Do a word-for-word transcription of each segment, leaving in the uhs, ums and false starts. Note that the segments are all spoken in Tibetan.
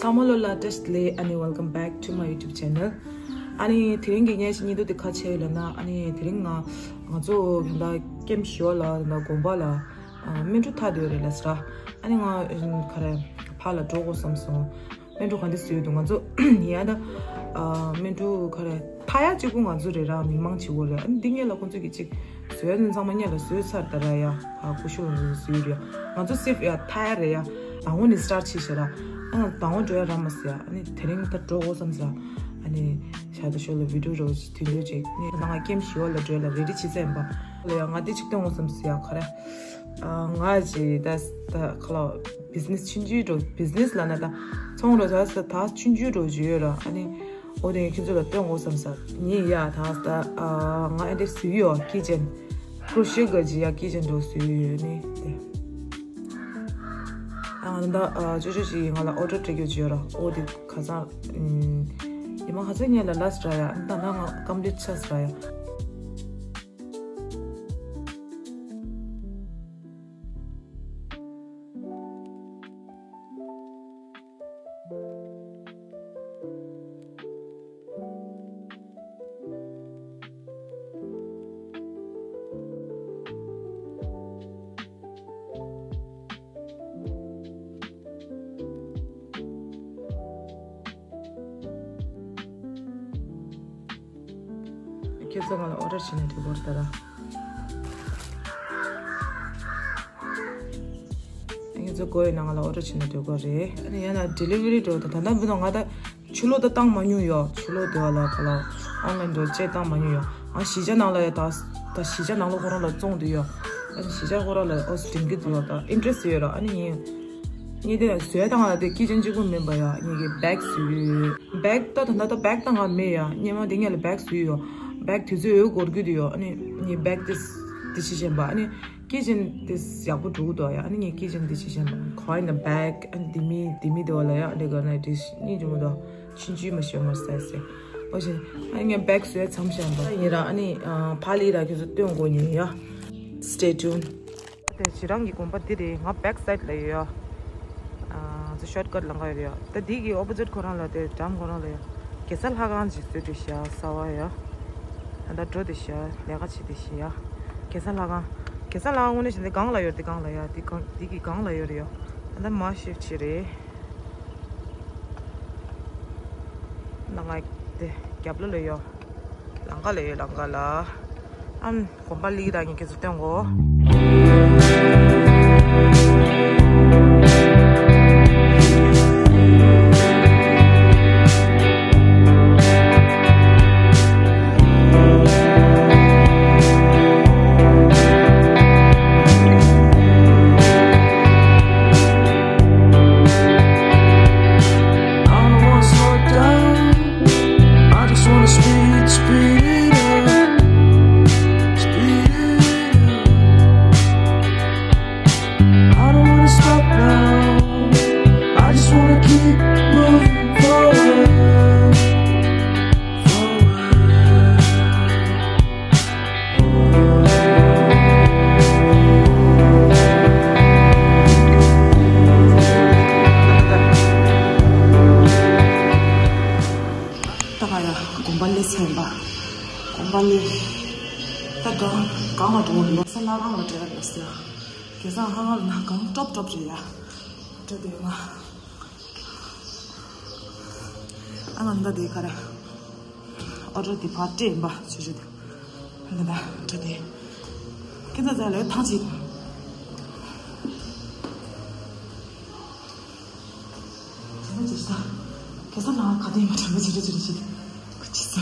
ཚང་མ་ལོ་ལ་བཀྲ་ཤིས་བདེ་ལེགས། ཨ་ནི་welcome back to my YouTube channel. ཨ་ནི་དེ་རིང་གི་ངའི་བརྙན་ཐུང་དེ་ག་རེ་ཡིན་ལབ་ན། ཨ་ནི་དེ་རིང་ང་ང་ཚོ་ད་ལྟ་ཀེམ་བཞི་པ་ལ་ད་ལྟ་དགོན་པ་ལ་ཨ་སྨིན་དྲུག་འཐག་འདོད་རེད་ལབ་ཟེར། ཨ་ནི་ང་ག་རེ་ཕར་ལ་འགྲོ་དགོས་བསམ་སོང་། སྨིན་དྲུག་ག་འདྲ་བཟོས་འདུག་ང་ཚོ་ཡ་ད་ཨ་སྨིན་དྲུག་ག་རེ་འཐག་ཡག་གཅིག་པུ་ང་ཚོ་རེད་ར། མི་མང་གཅིག་པོ་རེད། ཨ་ནི་འདི་སྔོན་ལ་ཁོང་ཚོ་གིས་གཅིག་བཟོས་ནས་ཚང་མ་སྔོན་ལ་བཟོས་ཚར་ད་ར་ཡ། ཨ་ཀུ་ཤུ་ལ་བཟོས་རེད། ང་ཚོ་སིབ་ཡ་འཐག་ཡ་རེད་ཡ། ཨ་ངོ་ནི་སི་ཊར་ཊི་བྱས་ཤག་ར། ཨ་ང་དང་པོ་འགྲོ་ཡ་རག་མ་སོང་ཡ། ཨ་ནི་དེ་རིང་ད་འགྲོ་དགོས་བསམ་སོང་། ཨ་ནི་ཤ་ད་ཤོ་ལ་བི་ཌི་ཡོ་རོ་དུས་འགྲོ་ཅིག་ནི་ད་ང་ཀེམ་བཞི་པ་ལ་འགྲོ་ཡ་ལ་རེ་ཌི་བྱེད་ཚར་ཡིན་པ། ལ་ཡ་ང་འདི་གཅིག་སྟོན་དགོས་བསམ་སོང་ཡ། ག་རེ་ཨ་ང་ཅི་ད་ད་ཁ་ལ་བི་ཛི་ནེ་སི་ཆུང་ཆུང་འགྲོ་བི་ཛི་ནེ་སི་ལབ་ན་ད་ཚོང་རོ་ད་ད་ཆུང་ཆུང་འགྲོ་རྒྱུ་ཡོད་ར། ཨ་ནི་འོ་དེ་ཁྱེད་ཚོ་ལ་སྟོན་དགོས་བསམ་ས་ཉིན་ཡ། ད་ད་ཨ་ང་ཨེ་འདྲ་བཟོས་ཡོད། ཀི་ཅན་ཀྲོ་ཤེ་ག་ཅི་ཡ་ཀི་ཅན་འགྲོ་བཟོས་ཡོད་ནི་དེ། ཨ་ང་ད་ཨ་ཅོ་ཅོ་ཞིག་ང་ལ་ཨོ་ཌར་སྤྲད་རྒྱུ་ཅིག་ཡོད་ར། ཨོ་དེ་ཁ་སང་ཉི་མ་ཁ་སང་ཉིན་ལ་ལ་སི་ཊི་ར་ཡ། ད་ང་ཀམ་པི་ལིཊ་ཆགས་སི་ར་ཡ། ཁྱེད་ཚོ་ང་ལ་ཨོ་ཌར་བྱས་ན་འགྲིག་གི་རེད་ད་ར། ཁྱེད་ཚོ་དགོས་ཡོད་ན་ང་ལ་ཨོ་ཌར་བྱས་ན་འགྲིག་གི་རེད། ཨ་ནི་ཡང་ན་ཌི་ལི་ཝ་རི་འགྲོ་ད། ད་ལྟ་བུ་དང་ང་ད་ཕྱི་ལོགས་ད་བཏང་མ་མྱོང་ཡོད། ཕྱི་ལོགས་དེ་བ་ལ་ག་ལ་ཨོན་ལན་འགྲོ་ཅེས་བཏང་མ་མྱོང་ཡོད། ཨ་གཞིས་ཆགས་ནང་ལ་ཡ་ད་ད་གཞིས་ཆགས་ནང་ལ་ཁོ་རང་ལ་བཙོང་དུ་ཡོད། ཨ་ནི་གཞིས་ཆགས་ཁོ་རང་ལ་ཨོ་སི་འགྲིམ་གི་འདུག་ཡོད། ད་ཨིན་ཊི་རེ་སི་ཊི་ཡོད་ར། ཨ་ནི་ངས་ངས་དེ་ལ་བཟོས་དང་ང་ལ་དེ་ཀི་ཅན་གཅིག་པུ་མིན་པ་ཡ། ངས་ཀྱི་བེག་བཟོས་ཡོད། བེག་ད་ད་ད་ད་བེག་ད་ང་མེད་ཡ། སྔོན་མ་དེ་ངས་ལ་བེག་བཟོས་ཡོད། བེག་དུས་ཚོད་འོས་འགོར་གི་འདུག་ཡོད། ཨ་ནི་ངས་བེག་དེ་དེ་ཕྱི་བཞིན་པ། ཨ་ནི་ཀི་ཅན་དེ་ཡག་པོ་འགྲོ་གི་འདུག་ཡ། ཨ་ནི་ངས་ཀི་ཅན་དེ་ཕྱི་བཞིན་པ། གོ་ཨིན་ན་བེག་ཨ་ནི་དེ་མི་དེ་མི་དེ་བ་ལ་ཡ། ཨ་ནི་ག་ན་དེ་གཉིས་འཇུ་མི་འདུག་ཆུང་ཆུང་མ་ཤོད་མ་སའི་སི། ཨོ་ཤེ། ཨ་ནི་ངས་བེག་བཟོས་མཚམས་བཞིན་པ་ཡིན་ར། ཨ་ནི་ཕ་ལི་ར་ཁྱོད་ཚོ་སྟོན་དགོས་ཉེ་ཡ། Stay tuned. དེ་ཞེ་རང་གི་དགོན་པ་འདི་རེད། ང་བེག་སའིཌ་ལ་ཡོད་ཡ། ང་ཚོ་ཤོཊ་ཀཊ་ལམ་ཁ་ཡོད་ཡ། ད་འདི་གི་ཨོ་པོ་ཛིཊ་ཁོ་རང་ལ་དེ་འགྲམ་ཁོ་རང་ལ་ཡ། གེ་སར་ལྷ་ཁང་ཅིག་བཟོས་འདུག་ཤག་གསར་པ་ཡ། ད་ལྟ་འགྲོ་འདུག་ཤག་ལས་ཀ་བྱེད་འདུག་ཤག་ཡ། གེ་སར་ལྷ་ཁང་། གེ་སར་ལྷ་ཁང་དངོས་གནས་བྱས་ན་འདི་སྒང་ལ་ཡོད་རེད། འདི་སྒང་ལ་ཡ། འདི་སྒང་འདི་གི་སྒང་ལ་ཡོད་རེད་ཡ། ད་ལྟ་མ་ཤེས་ཅི་རེད། ད་ང་དེ་རྒྱབ་ལོགས་ལ་ཡོད། ལམ་ཁ་ལ་ཡོད། ལམ་ཁ་ལ། ཨམ། དགོན་པ་ལི་ར་ངས་ཁྱེད་ཚོ་སྟོན་གོ། I don't wanna slow down. I just wanna speed, speed it up, speed it up. I don't wanna stop now. I just wanna keep moving forward, forward. ད་ག་ཡ་དགོན་པ་སླེབས་ཚར་ཡིན་པ། དགོན་པ་སླེབས། ད་གང་གང་ལ་འགྲོ་འོང་ལོ་ས་ལྷ་ཁང་ལ་འགྲོ་ཡ་ལོ་ས་ཡ། གེ་སར་ལྷ་ཁང་ལ་ན་གང་ཀྲོབ་ཀྲོབ་རེད་ཡ། འགྲོ་དེ་ཡོང་ང་། ཨ་ང་འདི་དེ་ག་རེ། ཨོ་ཌར་དེ་ཕར་སྤྲད་ཡིན་པ་ཆུ་ཆུ་དེ། འདི་ད་འདྲ་དེ། ཁྱེད་ཚོ་ཚ་ལོས་ཐང་ཆད། ཁྱེད་ཚོ་ཅི་ས། ཁྱེད་ཚོ་ལ་ག་དེ་ཡིན་པ་དྲན་པ་ཆི་རེ་ཆི་རེ་ཆི། ཁུ་ཆི་ས།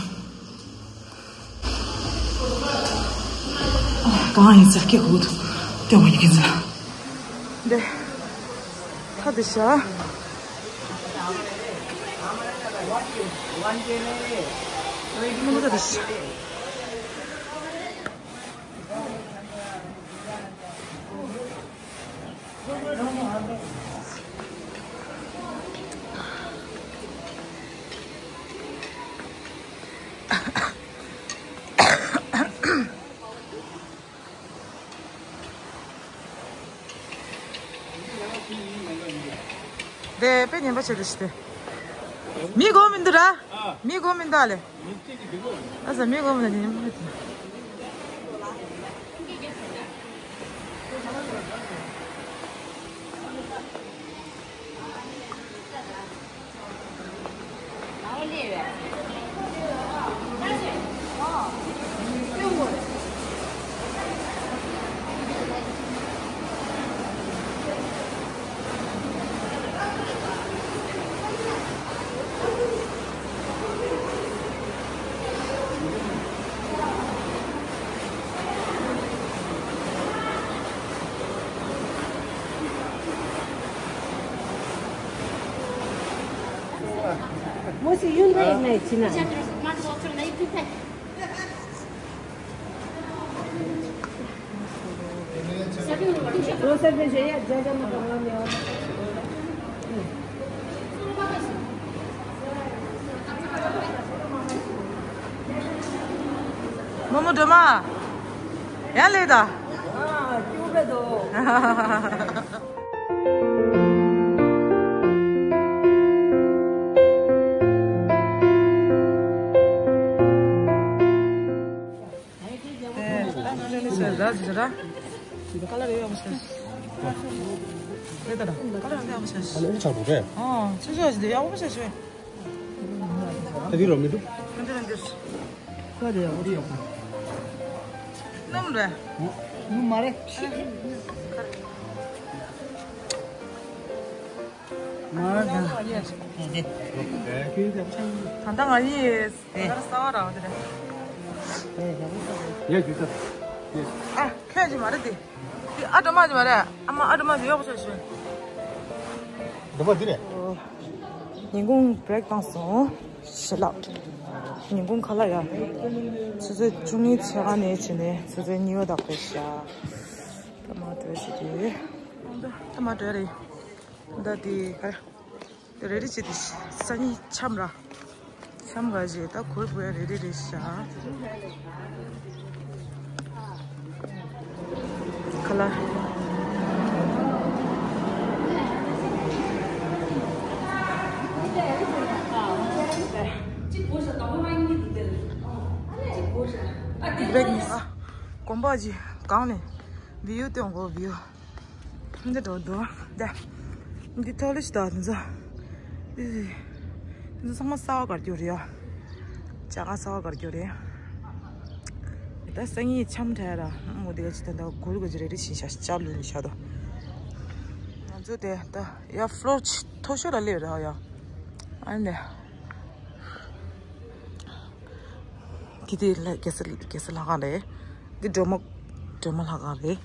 གང་ཡིན་ཟེར་སྐད་གོ་འདུག་སྐྱོ་མ་ཡིན་ཁྱེད་ཚོ་ལ། འདི། ཐ་དི་ཤ། མི་ཐ་དི་ཤ། དེ་དཔེ་ཉན་པ་བྱེད་དུ་ཞིག་སྟེ། མི་གོ་མི་འདུག་ར། མི་གོ་མི་འདུག་ཨ་ལེ། ཨ་ས་མི་གོ་མི་འདུག་ཉིན་མོ། རྨོ་མོ་སྒྲོལ་མ། ཡར་སླེབས་དང་། ཨ། སྐྱུག་པས་འདུག་ཨེ། ད་ནང་ལས་ལས་ཟེར་ར་ཟེར་ར། ཀ་ལར་ཡག་པོ་ཤར། རེད་ད་ར། ཀ་ལར་ཡག་པོ་ཤར། ཨ་ལེ་ཨུ་ཚ་རུ་རེད། ཨོ། ཆུ་ཤོག་ཅིག་དེ་ཡག་པོ་ཤར་ཤོད། ད་དེ་རོ་མི་འདུག་ཨ་འདིར་ཨ་འདིར། ཁ་དེ་ཡག་པོ་ཡག་པོ། སྣུམ་རེད། སྣུམ་མ་རེད། ད་ལྟ་ང་ཡིས་ད་ལྟ་གསར་པ་རག་པ་དེ་རེད། ཡ་རྒྱུ་ད། ཨ་ཁྱོད་ཀྱི་མ་རེད་དེ། དེ་ཨ་སྒྲོལ་མ་གྱི་མ་རེད། ཨ་མ་ཨ་སྒྲོལ་མ་གྱི་ཡག་པོ་ཆགས་ཤོད། སྒྲོལ་མ་འདི་རེད། ཉིན་གུང་བྷི་རེག་བཏང་སོང་། ཞི་ལགས། ཉིན་གུང་ཁ་ལག་ཡ། ཆུ་ཚོད་བཅུ་གཉིས་ཕྱེད་ཀ་ནས་བྱས་ནས་ཆུ་ཚོད་གཉིས་པ་དག་པའི་ཞག་ད་མ་དོད་ཞིག་དེ། ད་མ་དོད་རེད། ད་དེ་ག་རེ། དེ་རེ་རེ་བྱེད་དེ་སང་ཉིན་འཆམ་ར། འཆམ་ག་ཞེས་ད་གོས་བུ་ཡ་རེ་རེ་རེ་ཤ། ཁ་ལག་གཅིག་གོ་ཤ་དང་པོ་མ་གཉིས་འདུག་དེ་ལ། གཅིག་གོ་ཤ། ཨ་དེ་རེད་ཉི་མ། གོམ་པ་ཅིག་གང་ནས་བི་ཡུ་སྟོན་གོ་བི་ཡུ། འདི་འགྲོ་འདུག་ད། འདི་ཐོག་ལ་ཞིག་ད་འདི་ཚོ། འདི་ཚོ་ཚང་མ་གསར་པ་གར་རྒྱུ་རེད་ཡ། ཇ་ཁང་གསར་པ་གར་རྒྱུ་རེད། ད་སང་ཉིན་འཆམ་འདྲ་ར་མོ་དེ་ག་ཅི་ད་ད་གུར་ག་ཅི་རེ་རེ་བྱིན་ཤ་ཅབ་ལུས་ནི་ཤ་དོ། ང་ཚོ་དེ་ད་ཡ་ཕློར་ཆི་མཐོ་ཤོས་ལ་སླེབས་ར་ཡ། ཨ་ནི། འདི་དེ་ལ་རྒྱལ་ས་རྒྱལ་ས་ལྷ་ཁང་རེད། འདི་སྒྲོལ་མ་སྒྲོལ་མ་ལྷ་ཁང་རེད།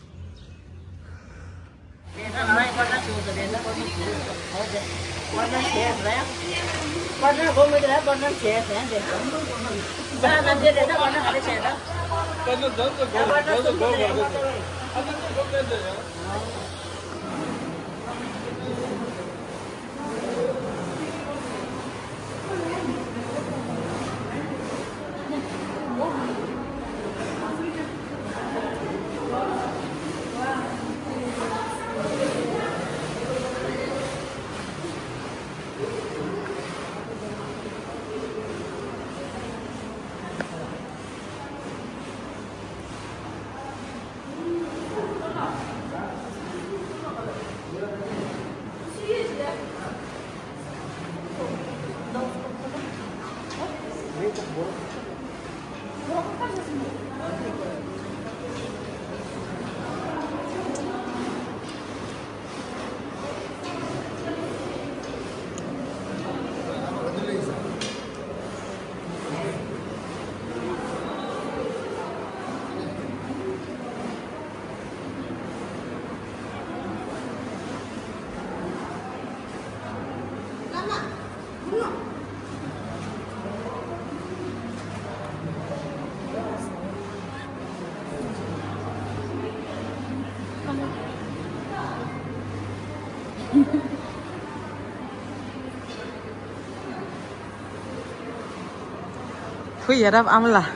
བུ་ཡ་རབས་ཨ་མ་ལགས།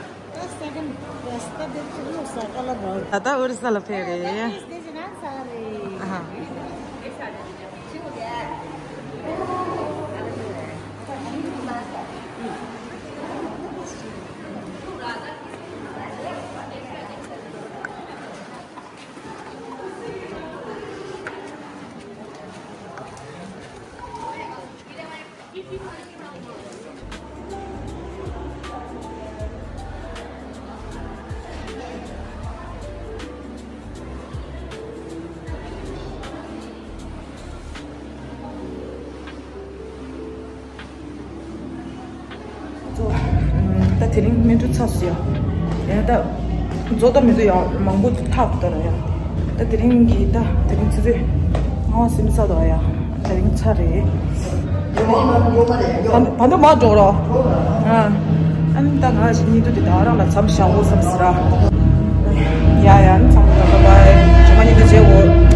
ད་ལྟ་ཨོ་རི་ས་ལ་ཕེབས་རེད། ཨ་ཧ། ད་དེ་རིང་སྨིན་གྲོལ་ཚར་སོང་ཡ། ཡ་ད། རྫོགས་ད་མི་འདུག་ཡ། མང་པོ་ཐག་ཏུ་ར་ཡ། ད་དེ་རིང་གི་ད་དེ་རིང་ཆུ་ཚོད་ལྔ་པ་ཟིན་ཚར་འདུག་ཡ། དེ་རིང་ཚར་རེད། བ་འདུག་མ་འགྲོ་རོགས། ཨ་ནི་ད་ང་གཉིད་དུ་དེ་ད་རང་ལ་མཚམས་བཞག་འོ་བསམ་ཟེར་ར། ཡ་ཡ། ཨ་ནི་མཚམས་བཞག་འོ།